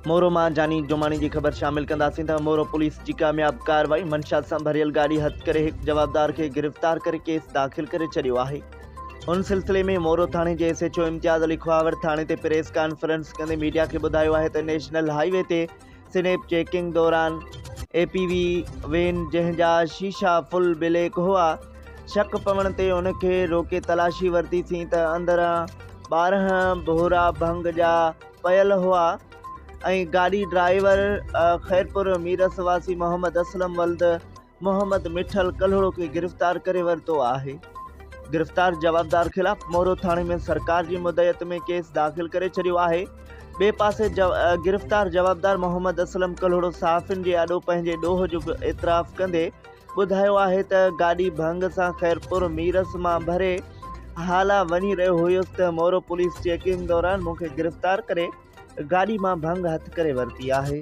مورو مان جاني جماڻي جي خبر شامل ڪنداسين ته مورو پوليس جي ڪامياب ڪارروائي، منشيات سان ڀريل گاڏي هٿ ڪري هڪ جوابدار کي گرفتار ڪري ڪيس داخل ڪري ڇڏيو آهي. ان سلسلي ۾ مورو ٿاڻي جي S H O Imtiaz Ali Khahawar ٿاڻي تي پريس ڪانفرنس ڪندي ميڊيا کي ٻڌايو آهي ته نيشنل هاء وي تي سنيپ چيڪنگ دوران اي پي وي وين جنهن جا شيشا فل بليڪ هئا شڪ پوڻ تي ان کي روڪي تلاشي ورتي سين ته اندران 12 ڀورا ڀنگ جا پيل هئا ۽ گاڏي ڊرائيور خيرپور ميرس واسي محمد اسلم ولد محمد مٺل ڪلهوڙو کي گرفتار ڪري ورتو آهي. گرفتار جوابدار خلاف مورو ٿاڻي ۾ سرڪار جي مدعيت ۾ ڪيس داخل ڪري ڇڏيو آهي. ٻئي پاسي گرفتار جوابدار محمد اسلم ڪلهوڙو صحافين جي آڏو پنهنجي ڏوهه جو اعتراف ڪندي ٻڌايو آهي ته گاڏي ڀنگ سان خيرپور ميرس مان ڀري هالا وڃي رهيو هيس ته مورو پوليس چيڪنگ دوران مون کي گرفتار ڪري گاڏي مان ڀنگ هٿ ڪري ورتي آهي.